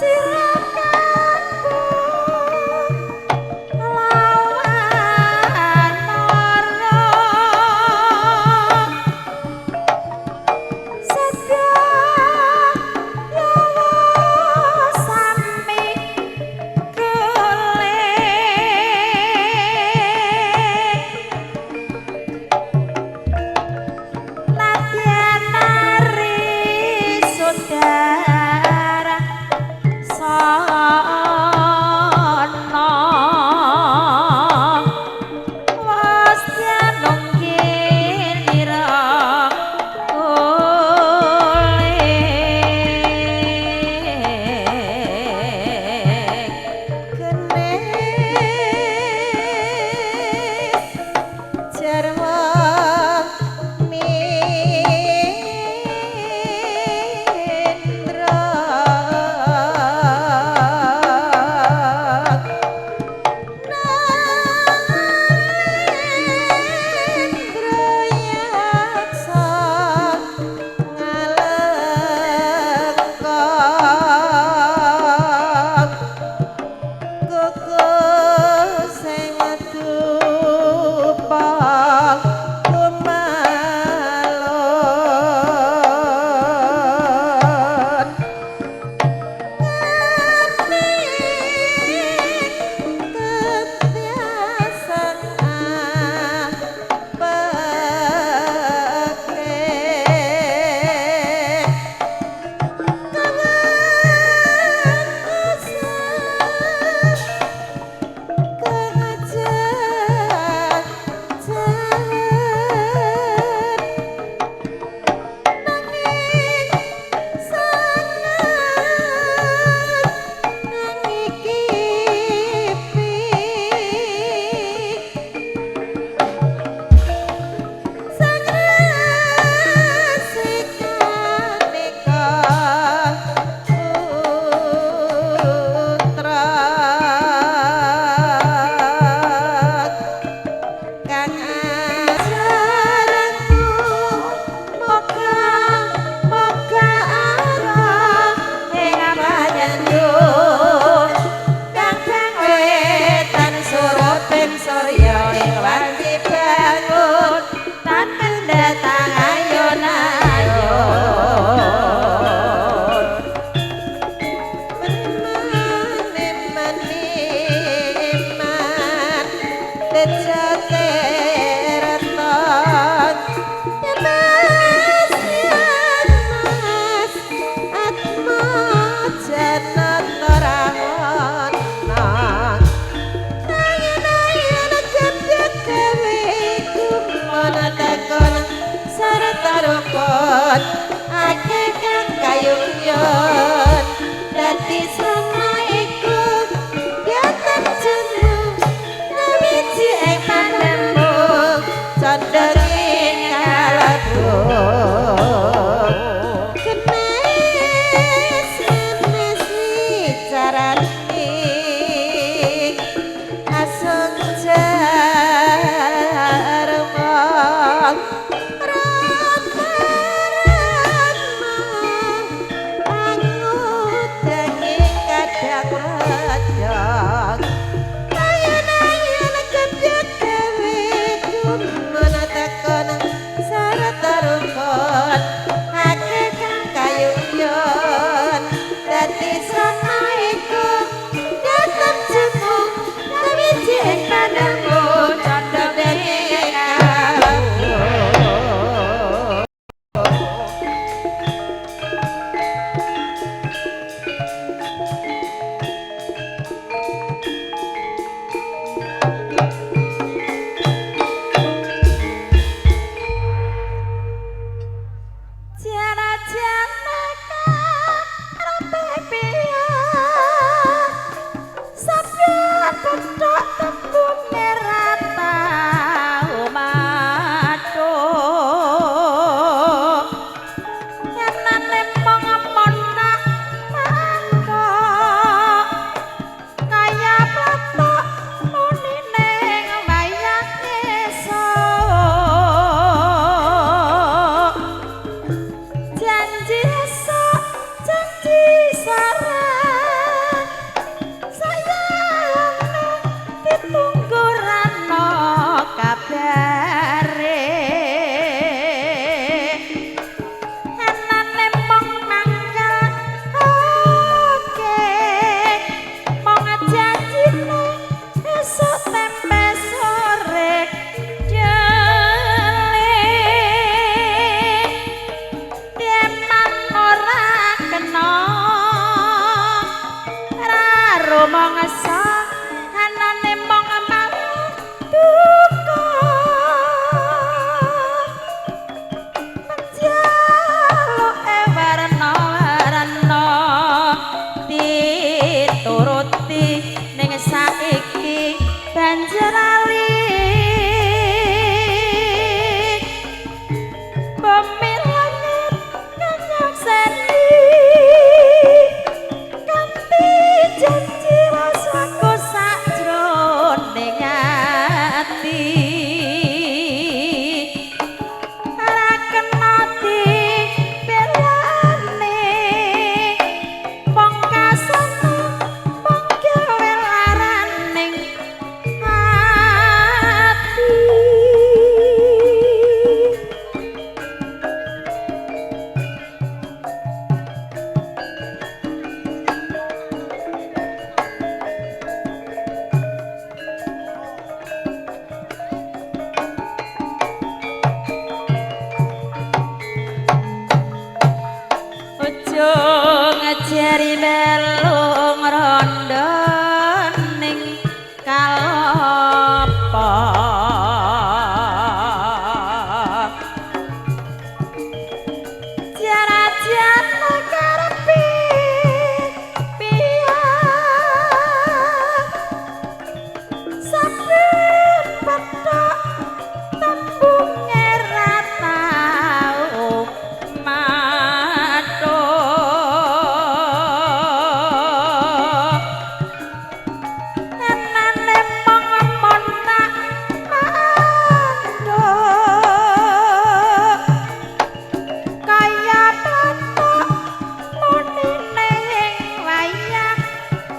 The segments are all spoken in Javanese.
Rama. Jari melung rondo ning kalopo. Jarajan karepe piye saben petok tembunge ra tau matuk. Enane mong mon tak manduk kaya patok munine ing wayang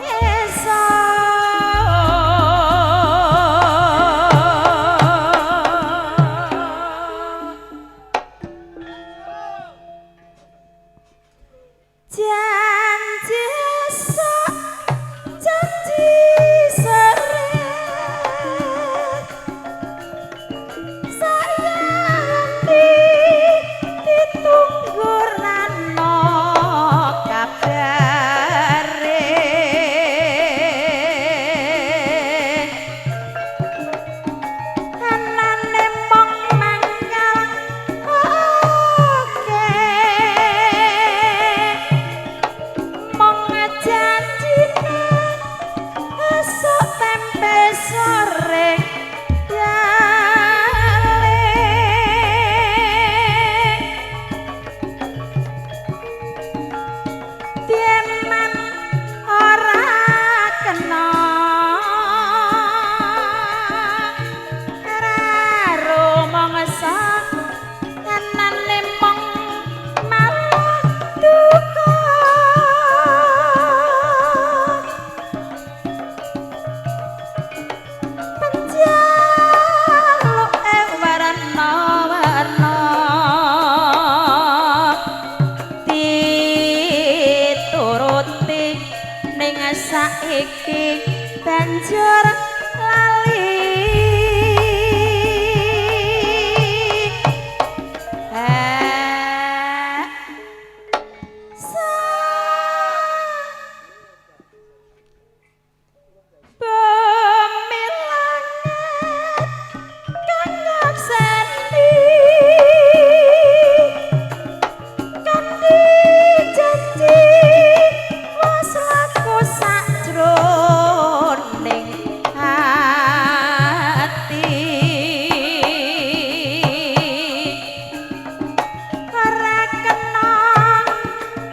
esuk. Janji esuk, janji sore, sayang ditunggu rano kabare. Anane mong mangkal oke, mong janjine esuk tempe sore yale. Dieman ora kena rumangsa, anane mong malah duka. Penjaluke warna-warna dituruti ning saiki banjur lali. Eh, sa pemilanget kang ngakseni kanthi janji wis laku sajroning ati. Ora kena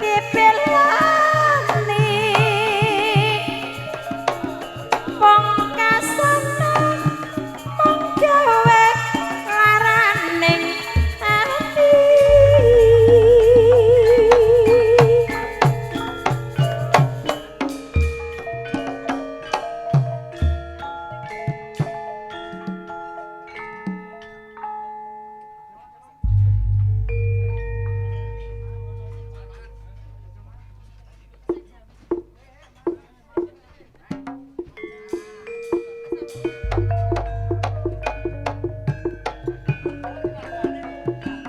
dipelani pungkasane mung gawe laraning ati.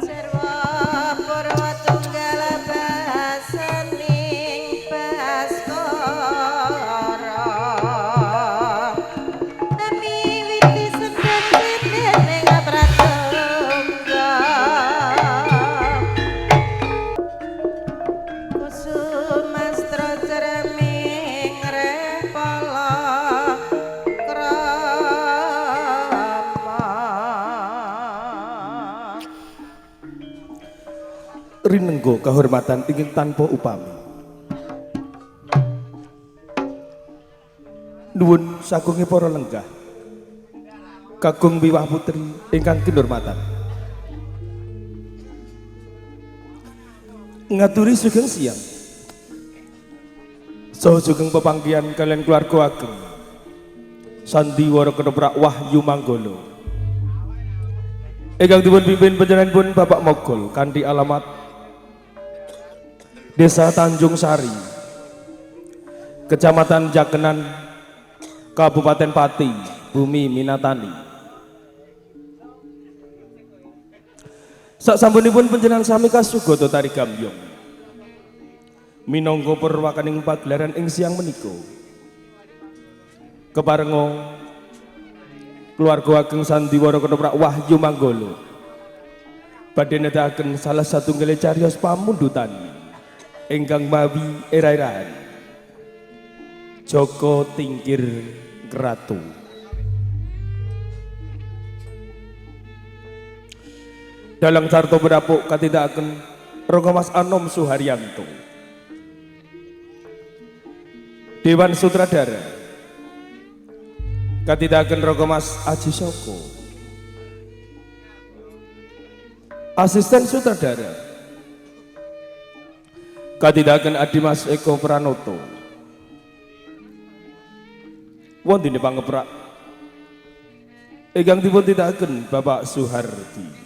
Jarwa purwa tunggal basaning Baskara, miwiti sendiri ning pratangga. Kusumastra cereming repala krama. Rinenggo kahormatan ingkang tanpa upami. Nuwun sagunge para lenggah. Kakung wiwah putri ingkang kinurmatan. Ngaturi sugeng siang. Saha sugeng pepanggihan kalian keluarga ageng. Sandiwara Ketoprak Wahyu Manggolo. Ingkang dipun pimpin panjenenganipun Bapak Mogol kanthi alamat Desa Tanjung Sari, Kecamatan Jakenan, Kabupaten Pati, Bumi Minatani. Sak sampunipun panjenengan sami kasugata tari gambyong. Minangka perwakaning pagelaran ing siang menika. Keparenga keluarga ageng sandiwara ketoprak Wahyu Manggolo badhe nedakaken salah satunggale cariyos pamundutan ingkang mawi era-eraan Joko Tingkir Ratu. Dalang sarta bedapuk katindakaken Ronggo Mas Anom Suharyanto. Dewan Sutradara katindakaken Ronggo Mas Aji Soko. Asisten Sutradara katindakaken Adimas Eko Pranoto. Wonten pangeprak ingkang dipun tindakaken Bapak Suhardi.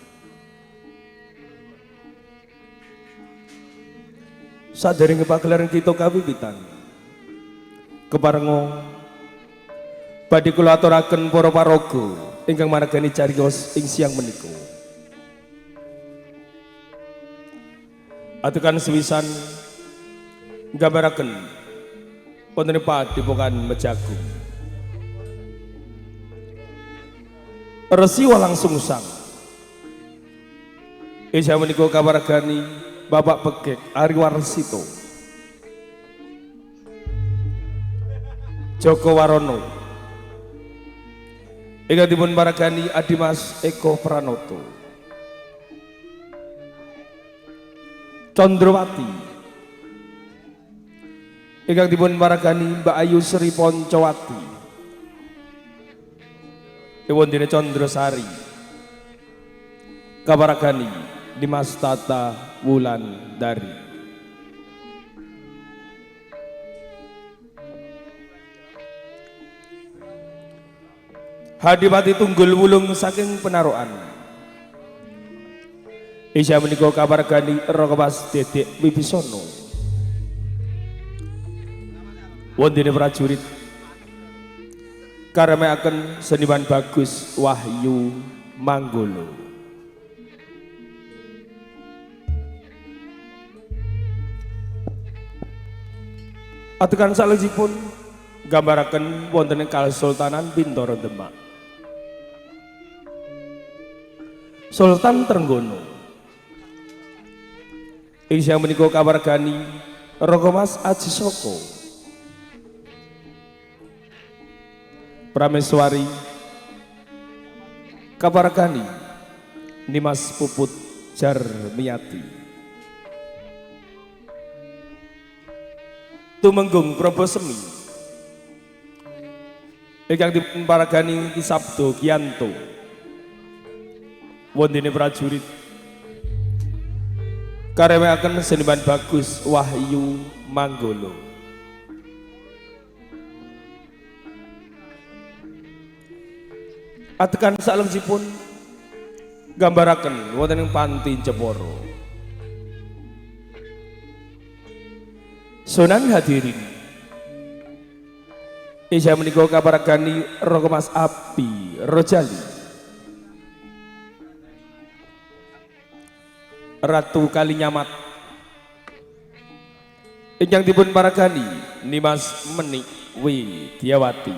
Saderenge pagelaran kita kawiwitan, keparenga badhe kula aturaken para paraga ingkang maragani cariyos ing siang menika. Atekan sewisan nggambaraken wonten padepokan Mejagung. Resi Walangsungsang isih menika kawargani Bapak Pekek Ari Warsito, Joko Warono, ingkang dipun paragani Adimas Eko Pranoto, Condrowati, ingkang dipun paragani Mbak Ayu Sri Poncowati, Ewondene Condrosari, kaparagani Dimas Tata Wulandari. Hadipati Tunggul Wulung saking Penarukan isya menika kaparagani Raka Mas Dedek Wibisono. Wondene prajurit karemeaken seniman Bagus Wahyu Manggolo. Atekan salajengipun gambaraken wonten ing Kasultanan Bintara Demak. Sultan Trenggono ing siang menika kawargani Raka Mas Aji Soko, Prameswari kawargani Nimas Puput Jarmiyati, Tumenggung Probosemi ingkang dipun paragani Ki Sabdo Kianto. Wondene prajurit karemeaken seniman Bagus Wahyu Manggolo. Atekan salajengipun gambaraken wonten ing Panti Jepara. Sunan Hadirin isya menika kaparagani Raka Mas Api Rojali, Ratu Kalinyamat ingkang dipun paragani Nimas Menik Widyawati,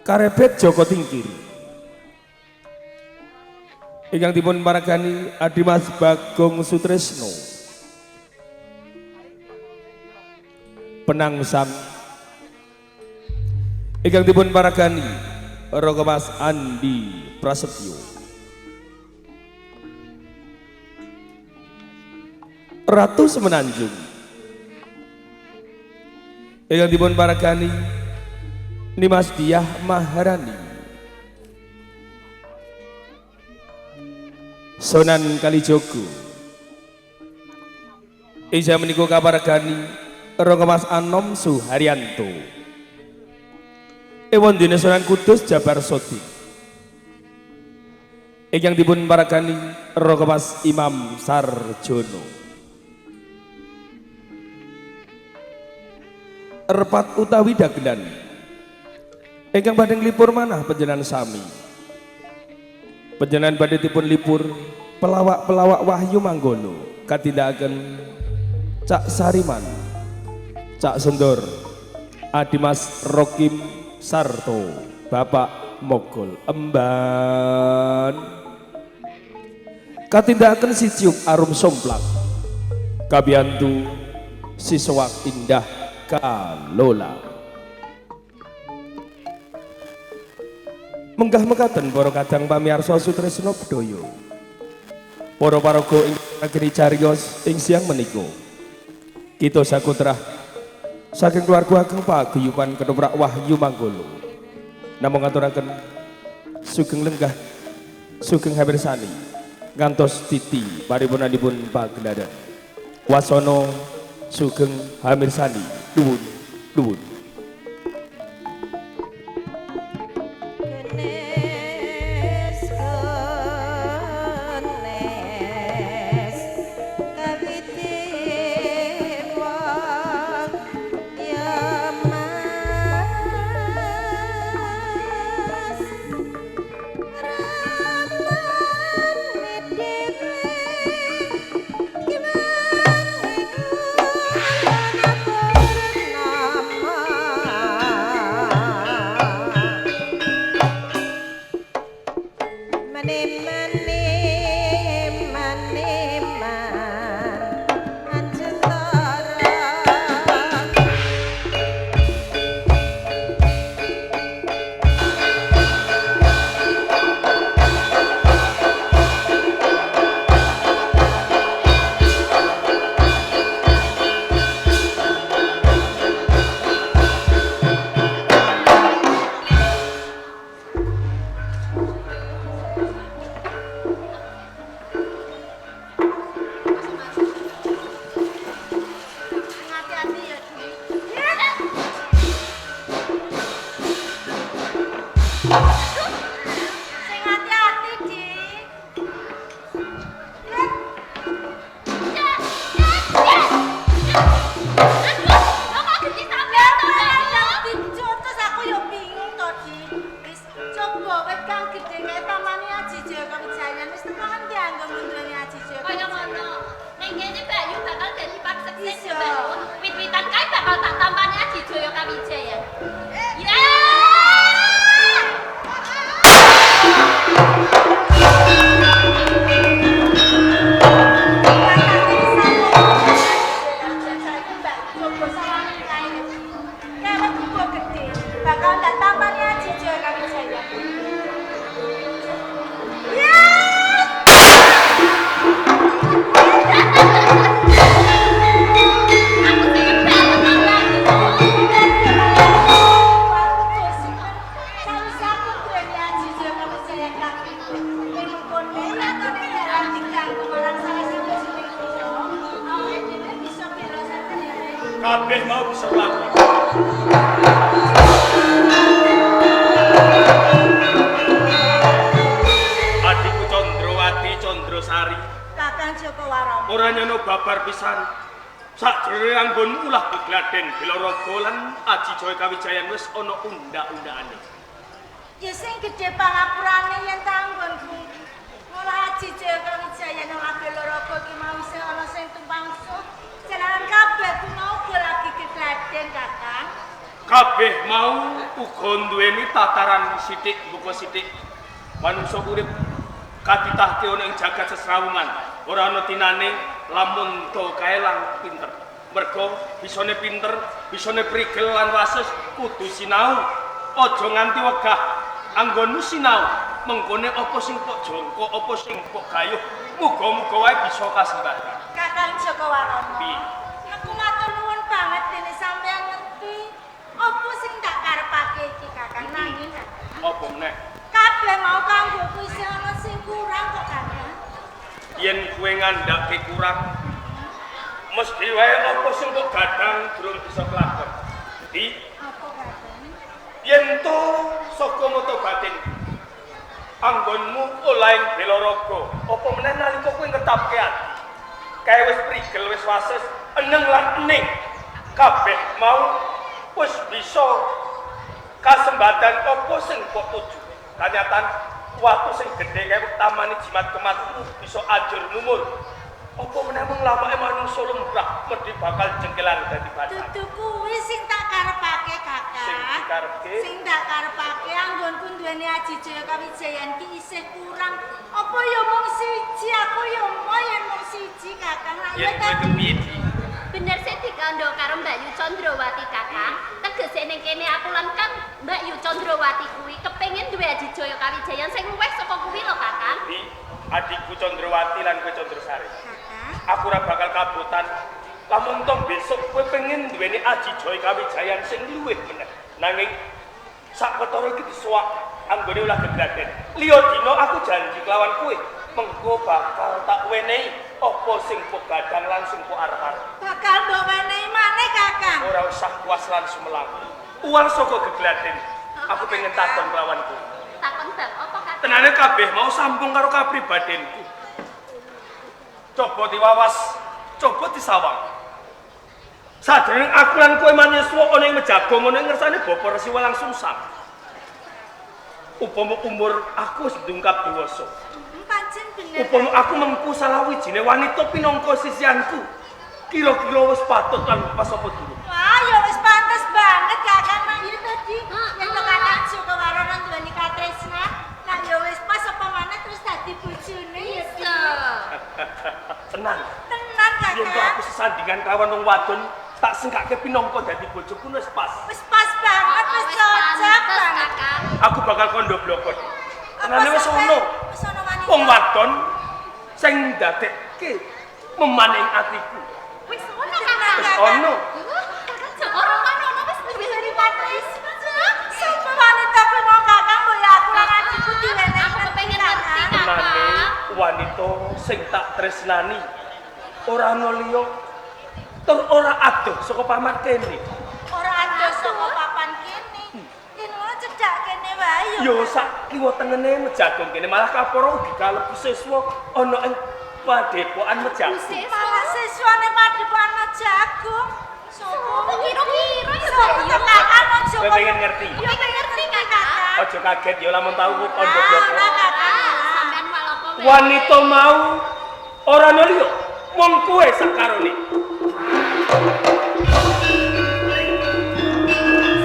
Karebet Joko Tingkir ingkang dipun paragani Adimas Bagong Sutresno, Penangsang ingkang dipun paragani Raka Mas Andi Prasetyo, Ratu Semenanjung ingkang dipun paragani Nimas Diah Maharani, Sunan Kalijogo isya menika kaparagani Raka Mas Anom Suharyanto, Ewondene Sunan Kudus Jabar Sodik ingkang dipun paragani Raka Mas Imam Sarjono, Erpat utawi dagelan ingkang badhe nglipur manah panjenengan sami. Panjenengan badhe dipun lipur pelawak-pelawak Wahyu Manggono katindakaken Cak Sariman, Cak Sendor, Adimas Rokim Sarto, Bapak Mogol Emban. Katindakaken si Ciuk Arum Somplak, kabiyantu si Sewak Indah Kalola. Menggah mekaten para kadang pamirsa sutresna bedaya. Para paraga ingkang ageni cariyos ing siang menika. Kita sakutrah saking keluarga ageng paguyuban ketoprak Wahyu Manggolo. Namung ngaturaken sugeng lenggah, sugeng hapirsani ngantos titi paripurnanipun pagelaran. Wasana sugeng hamirsani nuwun nuwun. Genes genes kawite wong ya Mas ramane dhewe Hati-hati ya, Dwi. Sing hati-hati, Di. Dicucus aku yo bingung to, Di. Wis coba wit kang gedhe kae tamane Aji Jaya Kawijayan wis teko ngendi anggonmu duweni Aji Jaya Kaya Kawijayan? ngono. Ning kene Bayu bakal dadi paksek Iya. Bayu. Wit-witan kae bakal tak tampani Aji Jaya Kawijayan. Ya! Bakal tak tampani Aji Jaya Kawijayan. Aku seneng banget Bayu. Kabeh mau bisa lakon. Adikku Condrowati Condrosari Kakang Joko Warono. ora nyono babar pisan. Sakjroning anggonmu ulah gegladen Belaraga lan Aji Jaya Kawijayan wis ana unda-undakane. Ya sing gedhe pangapurane yen tanggonku. Ngolah Aji Jaya Kawijayan ora Belaraga ki mau isih ana sing tumpang suh. Jalaran kabeh ku mau uga lagi gegladen, Kakang. Kabeh mau uga duweni tataran sithik buka sithik. Manungsa urip katitahke ana ing jagat sesrawungan. Ora ana tinane lamun to kae lang pinter. Merga bisane pinter, bisane prigel lan wasis kudu sinau. Aja nganti wegah anggonmu sinau. Mengkone apa sing kok jongko, apa sing kok gayuh, muga-muga wae bisa kasembatan. Kakang Joko Warono. Piye? Aku matur nuwun banget dene sampeyan ngerti apa sing tak karepake iki, Kakang. Nanging Kakang, Apa meneh? kabeh mau kanggoku isih ana sing kurang kok, Kakang. Yen kowe ngandhake kurang, mesti wae apa sing kok gadang durung bisa kelakon. Di Apa, Kakang? yen to saka mata batin anggonmu olahing Belaraga, apa meneh nalika kowe ngetapke ati. Kae wis prigel wis wasis, eneng lan ening. Kabeh mau wis bisa kasembatan apa sing kok tuju. Kanyatan Watu sing gedhe kae tamani jimat kematku bisa ajur mumur. Apa meneh mung lamake manungsa lumrah mesti bakal jengkelan dadi badan. Dudu kuwi sing tak karepake, Kakang. Sing dikarepke? Sing tak karepake anggonku duweni Aji Jaya Kawijayan ki isih kurang. Apa ya mung siji, aku ya mau yen mung siji, Kakang. Lah Yen kowe kepiye, Di? Bener sing dikandha karo Mbak Yu Candrawati, Kakang. Tegese ning kene aku lan Kang Mbak Yu Candrawati kuwi kepengin duwe Aji Jaya Kawijayan sing luwih saka kuwi lho, Kakang. Di, adikku Candrawati lan kowe Candrasari. Kakang. Aku ora bakal kabotan. Lamun to besok kowe pengen duweni Aji Jaya Kawijayan sing luwih meneh. Nanging sak ketara iki disuwak anggone ulah gegraden. Liya dina aku janji kelawan kowe, mengko bakal tak wenehi apa sing mbok gadang lan sing mbok arep-arep. Bakal mbok wenehi maneh, Kakang. Ora usah kuas lan sumelang. Uwal saka gegladen. Aku pengen takon kelawan kowe. Takon bab apa, Kakang? Tenane kabeh mau sambung karo kapribadenku. Coba diwawas, coba disawang. Sajroning aku lan kowe manyeswa ana ing Mejago ngono ing ngersane Bapak Resi Walangsungsang. Upama umur aku wis ndungkap dewasa. Pancen bener. Upama aku mengku salah wijine wanita pinangka sisianku. Kira-kira wis patut lan pas apa durung? Wah, ya wis pantes banget Kakang nang iki tadi. Yen to Kakang Joko Warono duweni katresnan, nah ya wis pas apa maneh terus dadi bojone ya. Bisa. Tenan. Tenan, Yen to Kakang. aku sesandingan kawan wong wadon tak sengkake pinangka dadi bojoku wis pas. Wis pas banget, wis Wis cocok pantes, banget. Kakang. Aku bakal kondo bloko. Apa Tenane wis sampe- ono. Wis ono wanita. Wong wadon sing ndadekke memaning atiku. Wis ono, Kakang. Wis ono. Hah? Kakang Joko Warono wis Wis duweni katresnan. Sapa wanita kuwi mau Kakang mbok ya aku lan adikku diwenehi. Aku kepengin ngerti, Tenane Kakang. wanita sing tak tresnani ora ana liya tur ora adoh saka paman kene. Ora adoh saka papan kene. Yen ngono cedhak kene wae ya. Ya sak kiwa tengene Mejagung kene malah kapara ugi kalebu siswa ana ing padepokan Mejagung. Siswa. Malah siswane padepokan Mejagung. Sopo Kira-kira ya, Sopo Mbak Yu. to Kakang aja Kowe pengen ngerti? Ya pengen ngerti, Kakang. Aja kaget ya lamun tau ku kondo Ah, bloko. ora, Kakang. Ah, sampean walapa wae. Wanita mau ora ana liya mung kowe sakarone.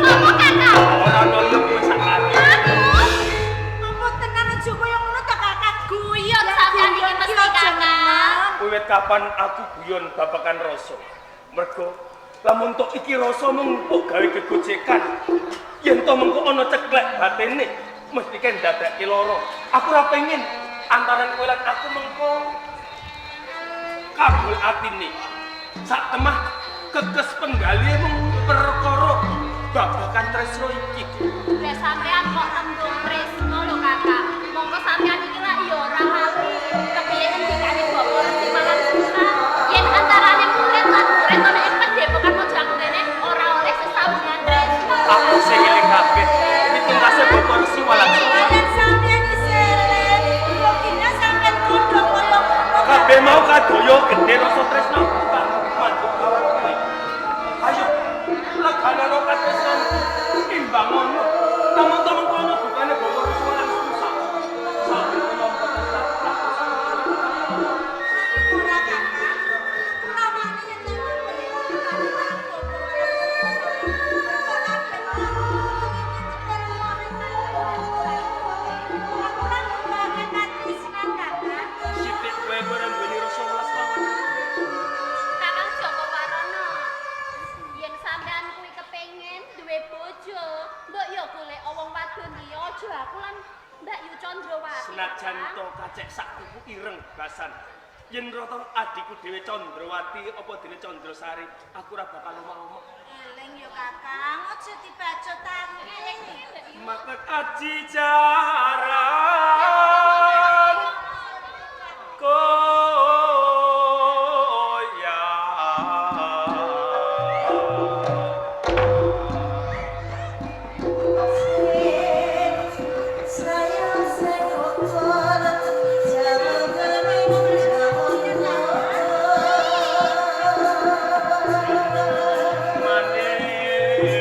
Sopo, Kakang? Ora ana liya kowe sakarone. Aku Apa tenan aja koyo ngono to Kakang? guyon sampean iki mesti, Kakang. Wiwit kapan aku guyon babagan rasa? Mergo lamun tok iki rasa mung mbok gawe gegojekan. Yen to mengko ana ceklek batine, mesti kan ndadekke lara. Aku ora pengen antarané kowe lan aku mengko kabul atine. Sak temah kekes penggalihe mung perkara babagan tresno iki. Lah sampean kok tembung tresno lho, Kakang. Mongko sampean iki lak ya ora lali. Kepiye ngendikane Bapak Resi Walangsungsang? Yen antarane murid lan murid ana ing padepokan Mojagung kene ora oleh sesambungan tresno. Aku sing eling kabeh. Pitungkase Bapak Resi Walangsungsang. Yen sampeyan isih eling, buktinya sampeyan kudu koyo ngono. Kabeh mau kadaya gedhe rasa tresno kang mantuk kawan kowe. Ayo, leganana katresnanku timbang ngono. Namun to mengko ana bukane Bapak Resi Walangsungsang. Saben nampa tresnan. Ora Kakang. Ora wani yen memang pengen karo Bapak Walangsungsang. Mergo kabeh Aku lan mbake katresnan Kakang. Sithik kowe ora duweni rasa welas lawan. Kakang Joko Warono. Yen sampean kuwi kepengin duwe bojo, mbok ya golek wong wadon liya aja aku lan Mbak Yu Candrawati. Senajan Kakang. to kacek sak kuku ireng basan. Yen rata adikku dhewe Candrawati apa dene Candrasari, aku ora bakal omah-omah. Eling yo Kakang, aja dibacotake. Maket aji jaran koyang. Sayang sing ukur jawabane Manis.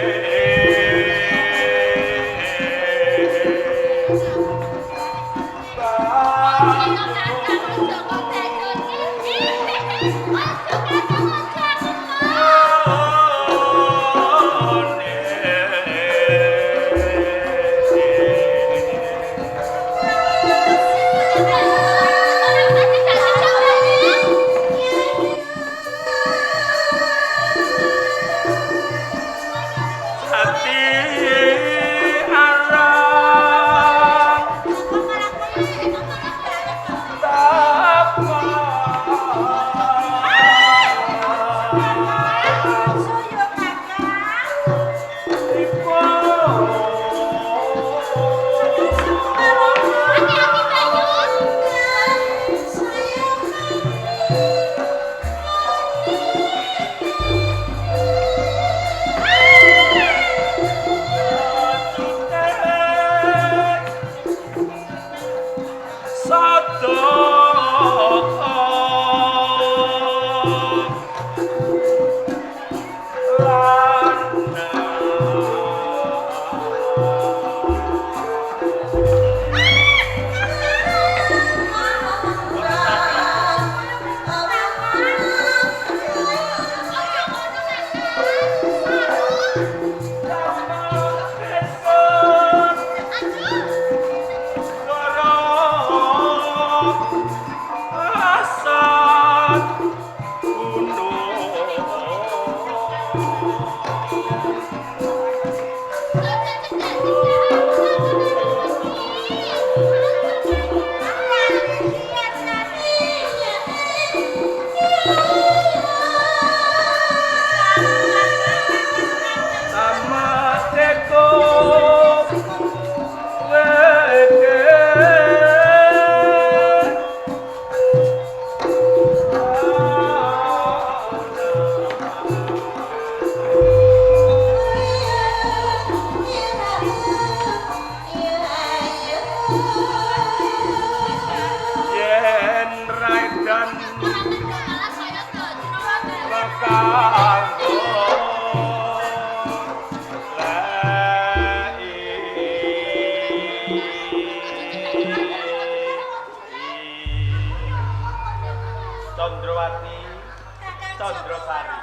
Candrasari.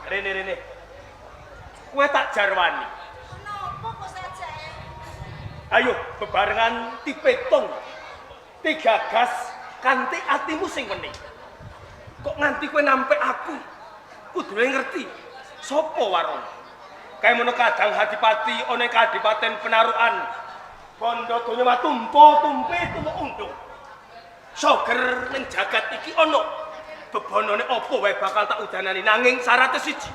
Rene rene. Kowe tak jarwani. Napa kok sajake? Ayo bebarengan dipetung. Digagas kanthi atimu sing wening. Kok nganti kowe nampek aku? Kudune ngerti sapa Warana. Kaya mono kadang Hadipati ana ing kadipaten Penarukan. Bondo donya matumpa tumpe tumuk undung. Soger ning jagat iki ana bebonone apa wae bakal tak udanani nanging syaratnya siji.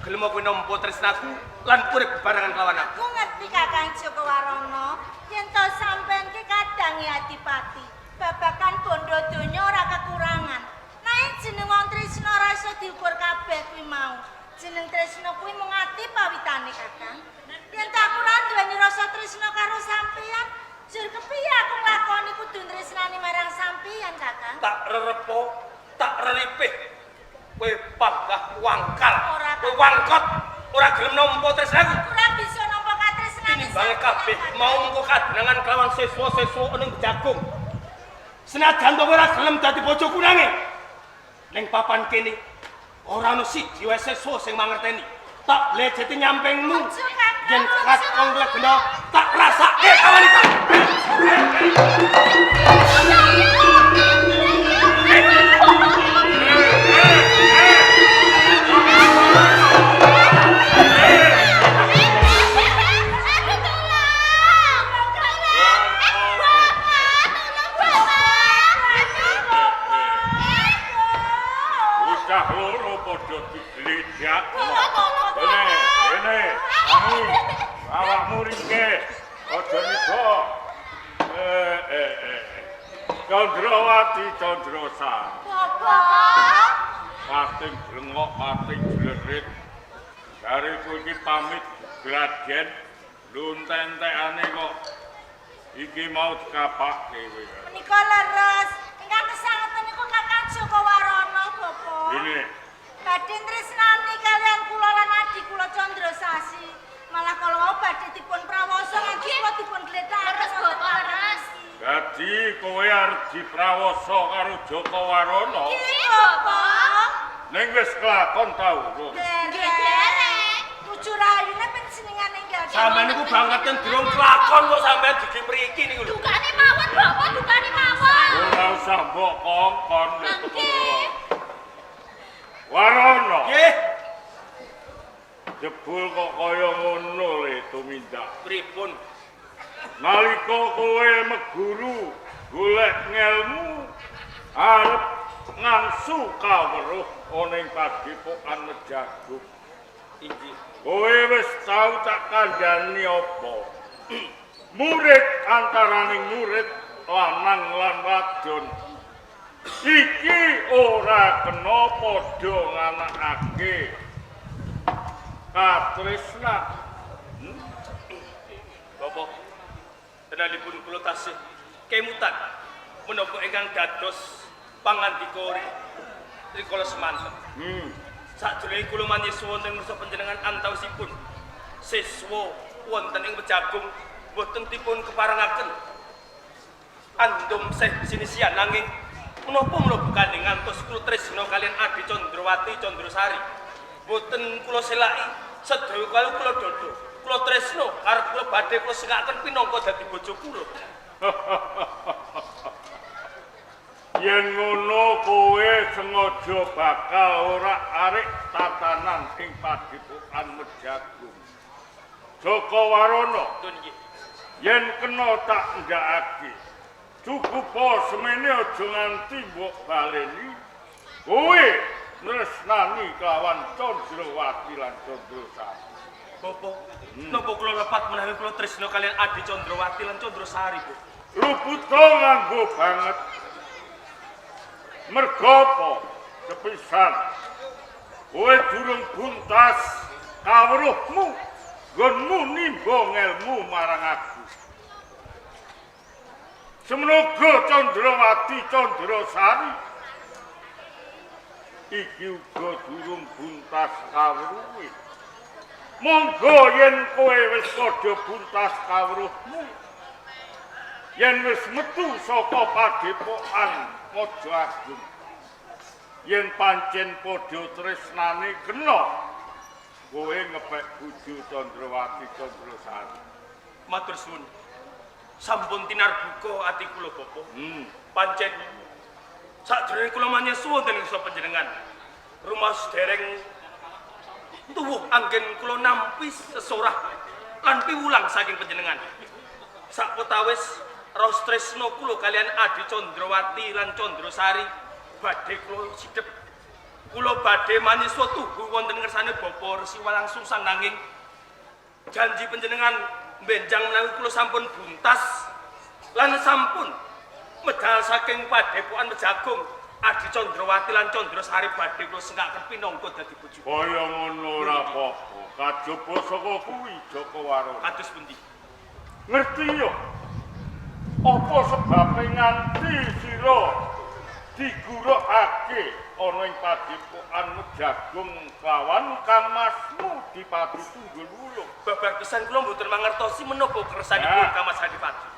Gelem kowe nampa tresnaku lan urip bebarengan kelawan aku. Aku ngerti Kakang Joko Warana, yen to sampean ki kadange Adipati. Babagan bondo donya ora kekurangan. Nanging jeneng wong tresna ora iso diukur kabeh kuwi mau. Jeneng tresna kuwi mung ati pawitane Kakang. Yen to aku ora duweni rasa tresna karo sampean, jur kepiye aku nglakoni kudu tresnani marang sampean Kakang? Tak rerepo, tak reripih. Kowe panggah wangkal, kowe wangkot, ora gelem nampa tresnaku. Aku ora bisa nampa katresnane. Tinimbange kabeh mau mengko kadenangan kelawan siswa-siswa ning jagung. Senajan to kowe ora gelem dadi bojoku nanging ning papan kene ora ono siji wae siswa sing mangerteni. Tak lejeti nyampingmu. Yen kakung legena tak rasake kawanita. Aku tolong. Tolong. Bapak, tolong Bapak. Bocah loro padha digledak. Tolong, tolong, Rene, Bapak. rene, tangi. Awakmu ringkeh. Aja niba. Eh, eh, eh. Candrawati Candrasari. Bapak. Pating brengok, pating jlerit. Jariku iki pamit gladen luntentekane kok iki mau dikapake kowe. Menika leres. Ingkang kesangeten niku Kakang Joko Warana, Bapak. Ini Badhe tresnani kalian kula lan adi kula Candrasasi. Malah kala wau badhe dipun prawasa nganti kula dipun glethakaken. Leres, Bapak, leres. Dadi kowe arep diprawasa karo Joko Warana. Nggih, Bapak. Ning wis kelakon ta urung? Nggih, derek. Tujuh rayune panjenengan enggal. Sampeyan niku bangeten durung kelakon kok sampeyan dugi mriki niku lho. Dukane mawon, Bapak, dukane mawon. Ora usah mbok kongkon nek teko. Nggih. Warana, Nggih, jebul kok kaya ngono le tumindak. pripun? Nalika kowe meguru golek ngelmu arep ngangsu kawruh ana ing padepokan Mejagung. Inggih. Kowe wis tau tak kandhani apa? Murid antaraning murid lanang lan wadon iki ora kena padha nganakake katresnan. Bapak, tenanipun kula tasih kemutan menapa ingkang dados pangandika rikala semanten. Sakjroning kula manyiswa wonten ngrasa panjenengan antawisipun siswa wonten ing Wejagung boten dipun keparengaken andum seh sinisian nanging menapa mlebu kandheng ngantos kula tresna kalian Adi Candrawati Candrasari. Boten kula selaki sedaya kala kula dodo. Kula tresna karep kula badhe kula sengkaken pinangka dadi bojo kula. Yen ngono kowe sengaja bakal ora arek tatanan ing padepokan Mejagung. Joko Warana, Nun nggih. yen kena tak ndakake. Cukup semene aja nganti mbok baleni. Kowe tresnani kelawan Candrawati lan Candrasari. Bapak, napa kula lepat menawi kula tresna kalian Adi Candrawati lan Candrasari, Bu? Luputa nganggo banget. Mergo apa? Sepisan. Kowe durung buntas kawruhmu, nggonmu nimba ngelmu marang aku. Semono Candrawati Candrasari iki uga durung buntas kawruhe. Monggo yen kowe wis padha buntas kawruhmu, yen wis metu saka padepokan Maja Agung, Yen pancen padha tresnane kena kowe ngepek bojo Candrawati Candrasari. Matur suwun. Sampun tinarbuka ati kula Bapak. Pancen sakjroning kula manyesa wonten ing ngarsa panjenengan. Rumaos dereng tuwuh anggen kula nampi sesorah lan piwulang saking panjenengan. Sawetawis raos tresna kula kaliyan Adi Candrawati lan Candrasari badhe kula sidhep. Kula badhe manyesa tuhu wonten ngersane Bapak Resi Walangsungsang nanging janji panjenengan benjang menawi kula sampun buntas lan sampun medal saking padepokan Mejagung Adi Candrawati lan Candrasari badhe kula sengkaken pinangka dadi bojo. Kaya ngono ora apa-apa. Kajaba saka kuwi Jaka Warana. Kados pundi? Ngerti yo. Apa sebabe nganti sira digurukake ana ing padepokan Mejagung kelawan Kang Masmu Dipati Tunggul Wulung? Babar pisan kula mboten mangertosi menapa kersanipun Kang Mas Adipati.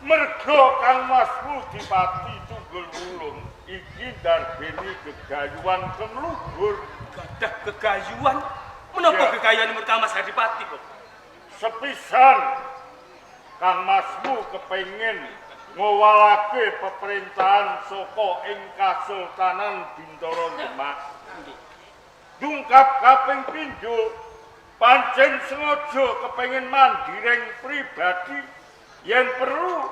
Merga Kang Masmu Dipati Tunggul Wulung iki ndarbeni gegayuhan kemluhur. Gadah gegayuhan? Menapa gegayuhanipun Kang Mas Adipati kok? Sepisan Kang Masmu kepengin ngowalake peperintahan saka ing Kasultanan Bintara Demak. Dungkap kaping pindho pancen sengaja kepengin mandhiring pribadi yen perlu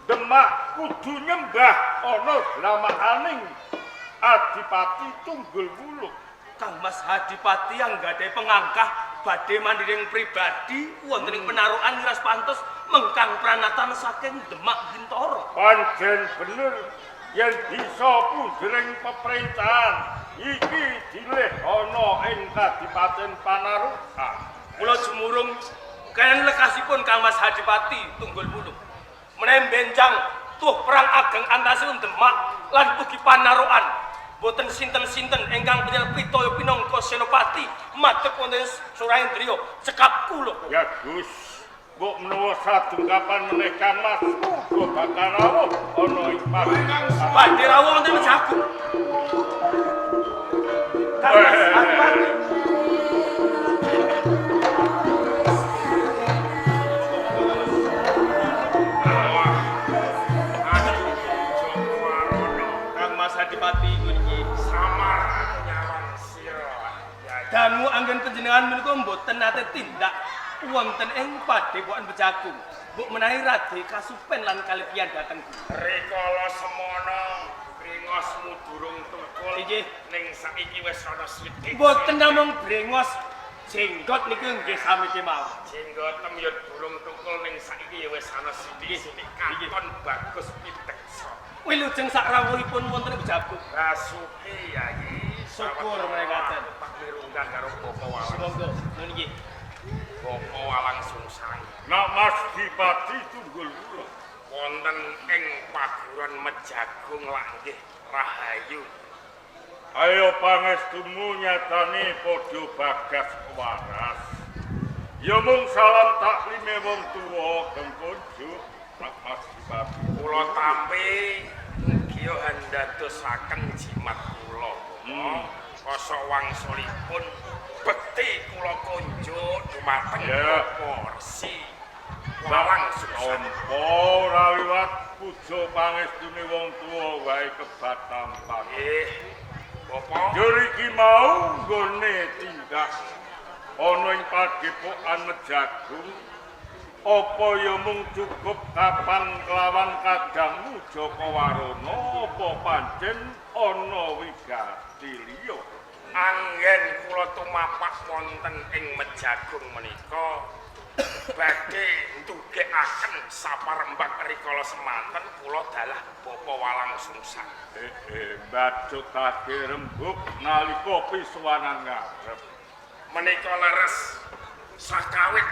Demak kudu nyembah ana dlamakaning Adipati Tunggul Wulung. Kang Mas Adipati anggadhahi pengangkah badhe mandhiring pribadi wonten ing penarukan miras pantes mengkang pranatan saking Demak Bintara. Pancen bener yen bisa punjering peperintahan iki dilih ana ing Kadipaten Panarukan. Kula jumurung kaliyan lekasipun Kang Mas Adipati Tunggul Wulung. Menawi benjang tuh perang ageng antasipun Demak lan ugi Panarukan. Boten sinten-sinten ingkang penyel pitaya pinangka senopati madeg wonten Surayendriya cekap kula. Ya Gus, mbok menawa sadungkapan meneh Kang Mas uga bakal rawuh ana ing Panarukan. Badhe rawuh wonten Mejagung. Kang Mas Adipati. Kang Mas Adipati niki samar aku nyawang sira. Dangu anggen panjenengan menika mboten nate tindak wonten ing padepokan Mejagung. Mbok menawi rade kasupen lan kalepian dhateng kula. Rikala semono brengosmu durung tukul. Inggih. Ning saiki wis ana sithik. Mboten namung brengos, jenggot niku nggih sami kemawon. Jenggotem ya durung tukul ning saiki ya wis ana sithik-sithik katon bagus piteksa. Wilujeng sakrawuhipun wonten Mejagung. Basuki yayi. Syukur mrekaten. Pak mirunggan karo Bapak Walang. Monggo, nun nggih. Bapak Walangsungsang. Nak Mas Dipati Tunggul Wulung wonten ing paguron Mejagung lak nggih rahayu. Ayo pangestumu nyatane padha bagas waras. Ya mung salam taklime wong tuwa geng kunjuk Nak Mas Dipati. Kula tampi mugi handadosaken jimat kula. Kasa wangsulipun bekti kula kunjuk dumateng Bapak Resi Walangsungsang. Nampa ora liwat puja pangestune wong tuwa wae kebat tampan. Nggih. Bapak. Njur iki mau nggone tindak ana ing padepokan Mejagung apa ya mung cukup kapan kelawan kadangmu Jaka Warana apa pancen ana wigati liya? Anggen kula tumapak wonten ing Mejagung menika badhe ndugekaken saparembak rikala semanten kula dalah Bapak Walangsungsang. Mbacutake rembug nalika pisuwanan ngarep. Menika leres sakawit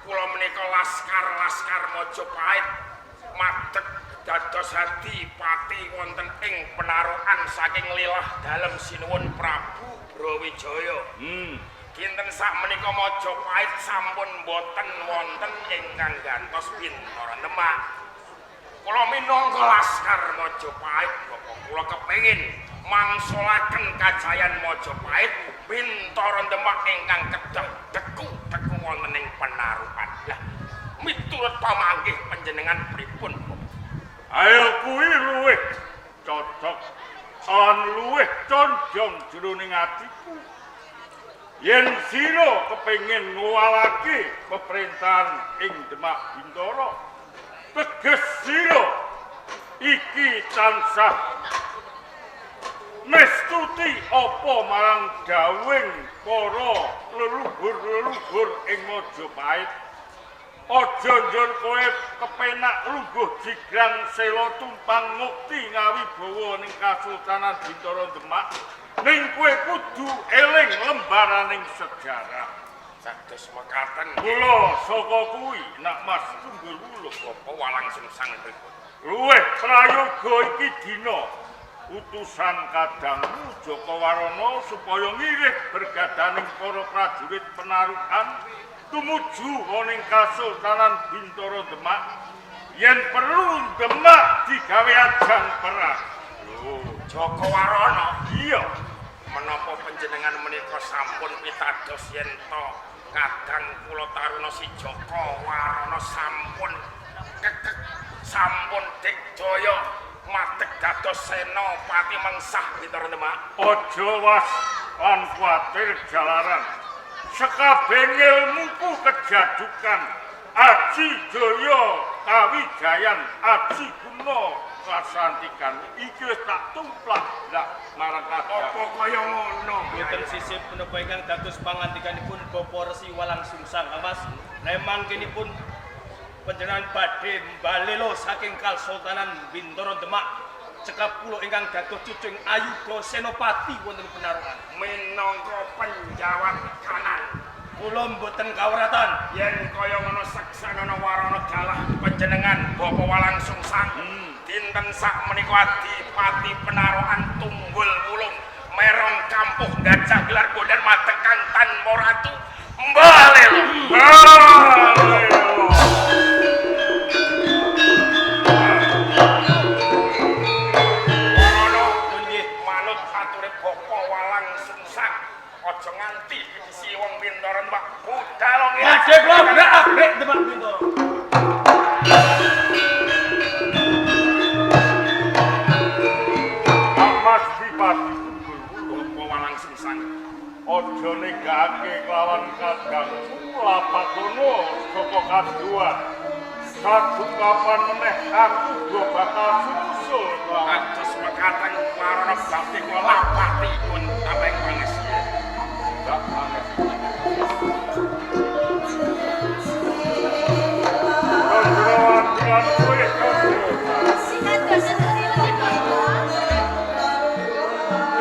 kula menika laskar-laskar Majapahit madeg dados adipati wonten ing penarukan saking lilah dalem Sinuwun Prabu Brawijaya. Kinten sak menika Majapahit sampun boten wonten ingkang gantos Bintara Demak. Kula minangka laskar Majapahit, Bapak kula kepengin Mangsulaken kajayan Majapahit Bintara Demak ingkang kedah deku-deku wonten ing penarukan. Lah miturut pamanggih panjenengan pripun? Ayo kuwi luwih cocok lan luwih condong jroning atiku. Yen sira kepengin ngowalake peperintahan ing Demak Bintara, teges sira iki tansah mestuti apa marang dawuhing para leluhur-leluhur ing Majapahit. Aja njur kowe kepenak lungguh jigrang sela tumpang mukti ngawibawa ning Kasultanan Bintara Demak, ning kowe kudu eling lembaraning sejarah. Sados mekaten Kula saka kuwi nak Mas Tunggul Wuluh Bapak Walangsungsang pripun? Luwih prayoga iki dina utusan kadangmu Jaka Warana supaya ngiring bergadaning para prajurit penarukan tumuju ana ing Kasultanan Bintara Demak yen perlu Demak digawe ajang perang. Lho, Jaka Warana, iya. Menapa panjenengan menika sampun pitados yen to kadang kula taruna si Jaka Warana sampun kekek sampun digdaya madeg dados senopati mengsah Bintara Demak? Aja was lan kuwatir jalaran. Sekabeh ilmuku kejadukan aji jaya kawijayan aji guna kasantikan iki wis tak tumplak lak marang kadang. Apa kaya ngono? Boten sisip menapa ingkang dados pangandikanipun Bapak Resi Walangsungsang, Kang Mas. Lemangkinipun panjenengan badhe mbalelo saking Kasultanan Bintara Demak cekap kula ingkang dados cucung Ayuda Senopati wonten penarukan. Minangka penjawat kanan. Kula mboten kawratan. Yen kaya ngono seksanana warana dalah panjenengan Bapak Walangsungsang. Dinten sak menika adipati penarukan Tunggul Wulung merong kampuh gajah gelar bondan matekan tanpa ratu mbalelo. Mbalelo. Warana nggih manut ature Bapak Walangsungsang. Aja nganti isi wong Bintara Demak budal ngene. Badhe kula brak-abrik Demak Bintara. Mas Dipati Tunggul Wulung Bapak Walangsungsang. Aja negake kelawan kadangku lapakono saka kaduan. Sadungkapan meneh aku uga bakal sumusul kelawan. Kados mekaten warana bakti kula lapati nyuwun tameng pangesti. Dak pangesti. Candrawati kowe Candra.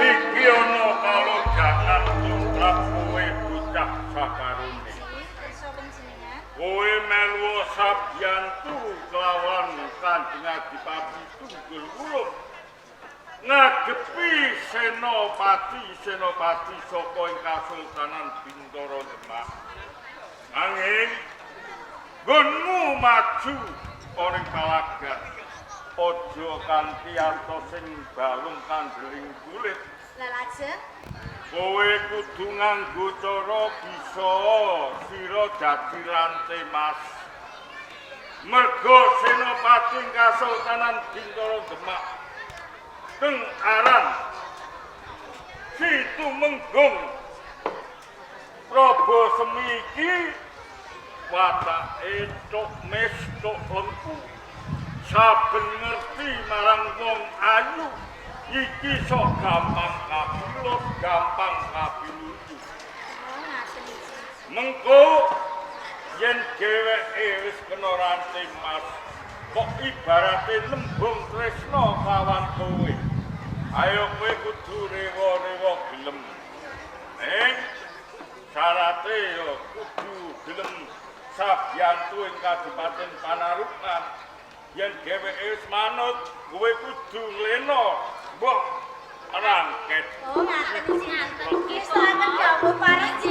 Iki ana kalojakan tumrap kowe bocah sakarone. Kowe melu sabyantu kelawan Kanjeng Adipati Tunggul Wulung ngadepi senopati saka ing Kasultanan Bintara Demak. Nanging nggonmu maju ana ing palagan aja kanthi arta sing balung kandeling kulit. Lah lajeng Kowe kudu nganggo cara bisa sira dadi rante mas. Merga senopati Kasultanan Bintara Demak keng aran Si Tumenggung Prabu Semi iki watake tok mes tok lengku saben ngerti marang wong ayu iki sok gampang kapilut gampang kapiluyu. Oh ngaten iki. Mengko yen dheweke wis kena rante mas kok ibarate lembung tresna kawan kowe. Ayo kowe kudu rewa-rewa gelem. Ning syarate ya kudu gelem sabyantu ing kadipaten Panarukan. Yen dheweke wis manut, kowe kudu nglena mbok rangket. Oh ngaten iki. Ngestokaken dawuh para